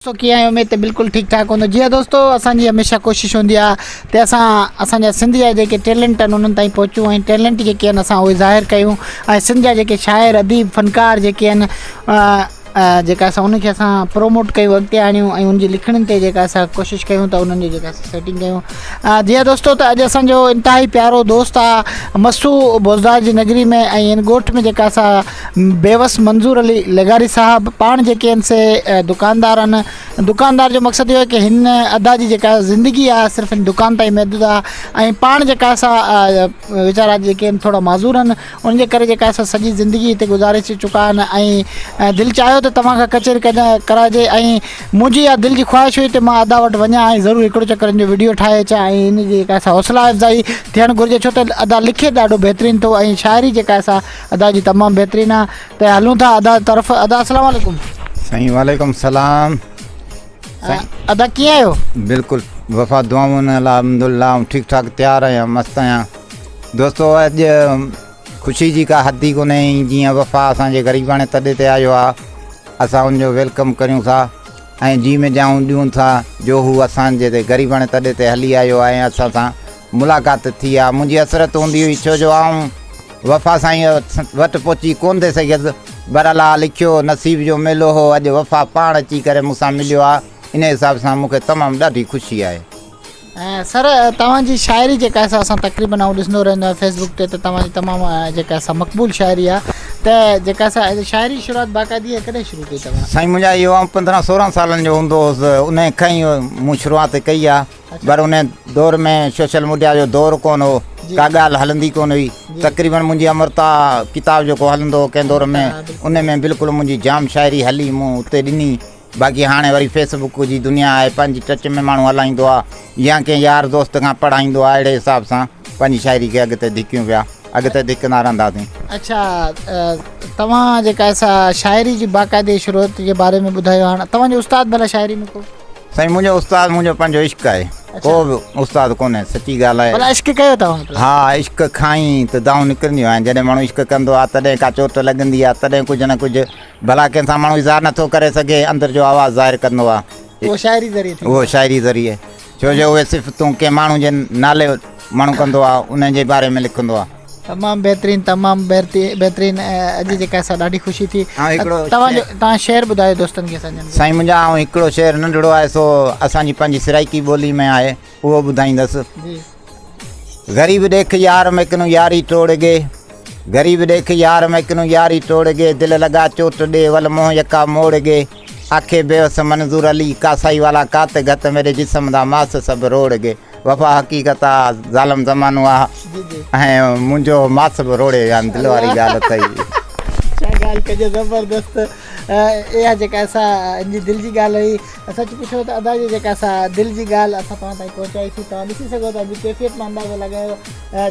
دوستو ڪيئن آهيو اميد ته بلڪل ٺيڪ ٺاڪ هوندو جي ها دوستو اسان جي هميشه ڪوشش هوندي آهي ته اسان اسان جا سنڌ جا جيڪي ٽيلنٽ آهن انهن تائين پهچون ۽ ٽيلنٽ جيڪي آهن اسان اهي ظاهر ڪيون ۽ سنڌ جا جيڪي شاعر اديب فنڪار جيڪي آهن جيڪا اسان انهن کي اسان پروموٽ ڪيون اڳتي آڻيون ۽ ان جي لکڻين تي جيڪا اسان ڪوشش ڪيون ته انهن جي جيڪا سيٽنگ ڪيون جي ها دوستو ته اڄ اسان جو انتهائي پيارو دوست آ مسو بوزدار جي نگري ۾ ۽ هن ڳوٺ ۾ جيڪا اسان بيوس منظور علي لغاري صاحب پاڻ جيڪي آهن سي دڪاندار آهن دڪاندار جو مقصد اهو آهي ڪي هن ادا جي جيڪا زندگي آهي صرف هن دڪان تائين محدود آهي ۽ پاڻ جيڪا سا ويچارا جيڪي آهن ٿورا معذور آهن ان جي ڪري جيڪا سا سڄي زندگي هتي گذاري چڪا آهن ۽ دل چاهيو ته توهان کان ڪچهري ڪرائجي ۽ منهنجي اها دل جي خواهش هئي ته مان ادا وٽ وڃان ۽ ضرور هڪڙو چڪر ان جو وڊيو ٺاهي اچان ۽ ان جي جيڪا سا حوصلا افزائي ٿيڻ گهرجي ڇو ته ادا لکي ڏاڍو بهترين ٿو ۽ شاعري جيڪا سا ادا جي تمام بهترين آهي ته هلون ٿا ادا طرف ادا السلام عليڪم. سائين وعليڪم السلام سائين ادا ڪيئن آهيو؟ بلڪل وفا دعائون الحمدلله آئون ٺيڪ ٺاڪ تيار آهيان مست آهيان دوستو اڄ خوشي جي ڪا حد ئي ڪونهي جيئن وفا اسان جي غريباڻي تڏي تي آيو آ اسان ان جو welcome ڪريون ٿا ۽ جي ۾ جائون ڏيون ٿا جو هو اسان جي غريباڻي تڏي تي هلي آيو آهي ۽ اسان سان ملاقات ٿي آ منهنجي حسرت هوندي هئي ڇو جو آئون وفا سائين وٽ پهچي ڪونه ٿي سگهيس بهرحال آ لکيو نصيب جو ميلو هو اڄ وفا پاڻ اچي ڪري مون سان مليو آ ان حساب سان مون کي تمام ڏاڍي خوشي آهي. سر توهان جي شاعري جيڪا سا اسان تقريبن آئون ڏسندو رهندو آهيان فيس بڪ تي ته توهان جي تمام جيڪا سا مقبول شاعري آ ته جيڪا سا شاعري شروعات باقاعدي ڪڏهن شروع ڪئي توهان؟ سائين منهنجا اهو آئون 15 16 سالن جو هوندو هوس انهي کان ئي مون شروعات ڪئي آ. پر ان دور ۾ سوشل ميڊيا جو دور ڪونه هو ڪا ڳالهه هلندي ڪونه هئي تقريبن منهنجي امرتا ڪتاب جيڪو هلندو هو ڪنهن دور ۾ ان ۾ بلڪل منهنجي جام شاعري هلي مون اتي ڏني باقي هاڻي وري فيس بڪ جي دنيا آهي پنهنجي ٽچ ۾ ماڻهو هلائيندو آهي يا ڪنهن يار دوست کان پڙهائيندو آهي اهڙي حساب سان پنهنجي شاعري کي اڳتي ڌڪيون پيا اڳتي ڌڪندا رهنداسين. اڇا توهان جيڪا سا شاعري جي باقاعدي شروعات جي باري ۾ ٻڌايو هاڻ توهان جو استاد ڀلا شاعري ۾ ڪو؟ سائين منهنجو استاد منهنجو پنهنجو عشق آهي ڪو به استاد ڪونهي سچي ڳالهه آهي. ڀلا عشق ڪيو توهان مطلب؟ ها عشق کان ئي ته دانهون نڪرنديون آهن جڏهن ماڻهو عشق ڪندو آهي تڏهن ڪا چوٽ لڳندي آهي تڏهن ڪجهه نه ڪجهه ڀلا ڪنهن سان ماڻهو اظهار نٿو ڪري سگهي اندر جو آواز ظاهر ڪندو آهي اهو شاعري ذريعي ٿيندو اهو شاعري ذريعي ڇو جو اهي صفتون ڪنهن ماڻهو جي نالي ماڻهو ڪندو آهي انهن جي باري ۾ لکندو آهي. تمام بهترين تمام بهترين اڄ جيڪا سا ڏاڍي خوشي ٿي آئون هڪڙو توهان جو توهان شعر ٻڌايو دوستن کي اسان جن کي. سائين منهنجا آئون هڪڙو شعر ننڍڙو آهي سو اسان جي پنهنجي سرائيڪي ٻولي ۾ آهي اهو ٻڌائيندس. جي. غريب ڏيک يار ميڪنون ياري ٽوڙ ڳي غريب ڏيک يار ميڪنون ياري ٽوڙ ڳي دل لڳا چوٽ ڏي ول منهن يڪا موڙ ڳي آکي بيوس منظور علي ڪاسائي والا ڪات گهت ميري جسم دا ماس سڀ روڙ ڳي وفا حقيقت آ ظالم زمانو آ ۽ منهنجو ماس به روڙي ويا دل واري ڳالهه اٿئي. ڇا ڳالهه ڪجي زبردست اها جيڪا سا ان جي دل جي ڳالهه هئي سچ پڇو ته ادا جي جيڪا سا دل جي ڳالهه اسان توهان تائين پهچائي سي توهان ڏسي سگهو ٿا جي ڪيفيت مان اندازو لڳايو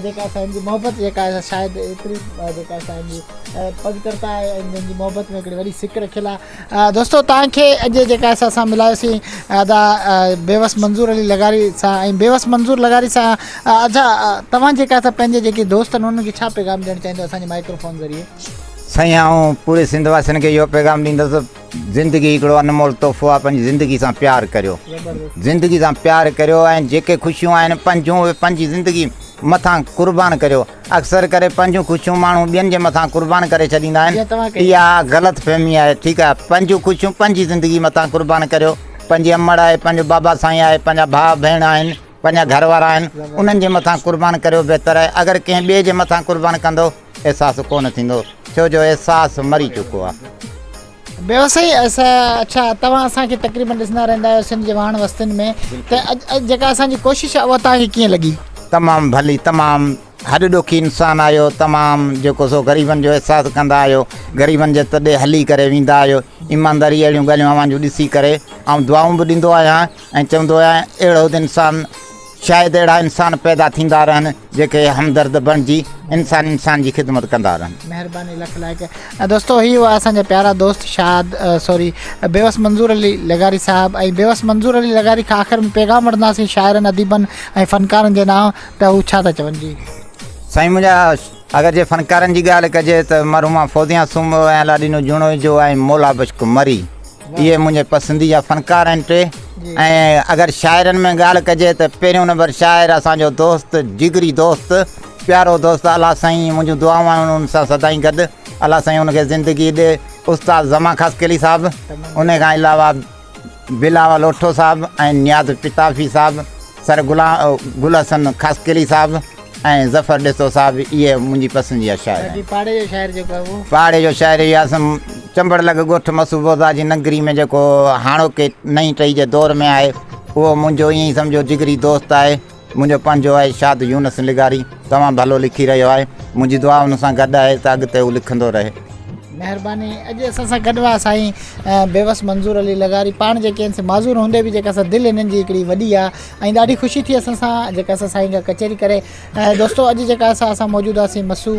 جيڪا سا ان جي محبت جيڪا شايد ايتري جيڪا سا ان جي پوترتا آهي ۽ جن جي محبت ۾ هڪڙي وڏي سڪ رکيل آهي دوستو توهان کي اڄ جيڪا سا اسان ملايوسين ادا بيوس منظور علي لغاري سان ۽ بيوس منظور لغاري سان اڇا توهان جيڪا سا پنهنجي جيڪي دوست آهن انهن کي ڇا پيغام ڏيڻ چاهيندو اسان جي مائڪرو فون ذريعي. سائين آئون پوري سنڌ واسين کي اهو پيغام ڏيندس زندگي هڪڙو انمول تحفو آهي پنهنجي زندگي سان پيار ڪريو زندگي سان پيار ڪريو ۽ جيڪي خوشيون آهن پنهنجون اهي پنهنجي زندگي مٿان قربان ڪريو اڪثر ڪري پنهنجون خوشيون ماڻهو ٻين جي مٿان قربان ڪري ڇڏيندا آهن اها غلط فهمي آهي ٺيڪ آهي پنهنجون خوشيون پنهنجي زندگي مٿان قربان ڪريو پنهنجي امڙ آهي پنهنجو بابا سائين آهي پنهنجا ڀاء ڀيڻ آهن پنهنجا گهر وارا آهن انهن جي مٿان قربان ڪريو بهتر آهي اگر ڪنهن ٻئي جي مٿان قربان ڪندو احساس ڪونه ٿيندو ڇو جو احساس مري چڪو آهي. بيوسائي اڇا توهان اسان کي تقريبن ڏسندا رهندا آهيو سنڌ جي واهڻ وستين ۾ ته اڄ جيڪا اسان جي ڪوشش آهي اها توهان کي ڪيئن لڳي؟ تمام ڀلي تمام هڏ ڏوکي انسان آهيو تمام جيڪو سو غريبن جو احساس ڪندا آهيو غريبن جي تڏي هلي ڪري ويندا آهيو ايمانداري اهڙيون ڳالهيون اوهان جون ڏسي ڪري آئون دعائون به ڏيندو آهيان ۽ چوندو آهيان اهڙو انسان شايد اهڙا انسان پيدا ٿيندا رهن جيڪي همدرد بڻجي انسان انسان جي خدمت ڪندا رهن. مهرباني لک لائق دوستو هي هئا اسان جا پيارا دوست شاد سوري بيوس منظور علي لغاري صاحب ۽ بيوس منظور علي لغاري کان آخر ۾ پيغام وٺنداسين شاعرن اديبن ۽ فنڪارن جي نانء ته هو ڇا ٿا چون جي. سائين منهنجا اگر جي فنڪارن جي ڳالهه ڪجي ته مرحومه فوزيا سومرو ۽ الله ڏنو جوڻيجو ۽ مولا بخش مري. اهي منهنجي پسندي جا فنڪار آهن ٽي. ۽ اگر شاعرن ۾ ڳالهه ڪجي ته پهريون نمبر شاعر اسان جو دوست جگري دوست پيارو دوست الله سائين منهنجون دعائون آهن ان سان سدائين گڏ الله سائين ان کي زندگي ڏي استاد زمان خاصخيلي صاحب ان کان علاوه بلاول اوٺو صاحب ۽ نياز پتافي صاحب سر غلام گل حسن خاصخيلي صاحب ۽ ظفر ڏيسو صاحب اهي منهنجي پسند جا شاعر آهن. پاڙي جو شاعر جيڪو آهي اهو؟ پاڙي جو شاعر اهو آهي چمبڙ لڳ ڳوٺ مسو بوزا جي ننگري ۾ جيڪو هاڻوڪي نئين ٽهي جي دور ۾ آهي اهو منهنجو ائين ئي سمجهو جگري دوست آهي منهنجو پنهنجو آهي شاد يونس لغاري تمام ڀلو لکي رهيو آهي منهنجي دعا ان سان گڏ آهي ته اڳتي هو لکندو رهي. مهرباني اڄ اسان سان گڏ هئا سائين بيوس منظور علي لغاري پاڻ جيڪي آهن سي معذور هوندي به جيڪا سا دل هنن جي هڪڙي وڏي آهي ۽ ڏاڍي خوشي ٿي اسان سان جيڪا اسان سائين کان ڪچهري ڪري ۽ دوستو اڄ جيڪا اسان اسان موجود هئاسين مسو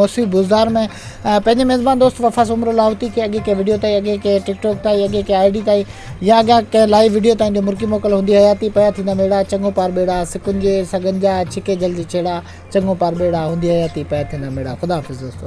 موسي بوزدار ۾ پنهنجي ميزبان دوست وفا سومرو لاهوتي کي اڳي ڪنهن وڊيو تائين اڳي ڪنهن ٽڪ ٽاڪ تائين اڳي ڪنهن I D تائين يا اڳيان ڪنهن لائيو وڊيو تائين جو مرڪي موڪل هوندي حياتي پيا ٿيندا ميڙا چڱو پار ٻيڙا سڪن جي سڳن جا ڇڪي جل جي ڇيڙا چڱو پار ٻيڙا هوندي حياتي پيا ٿيندا ميڙا خدا حافظ دوستو.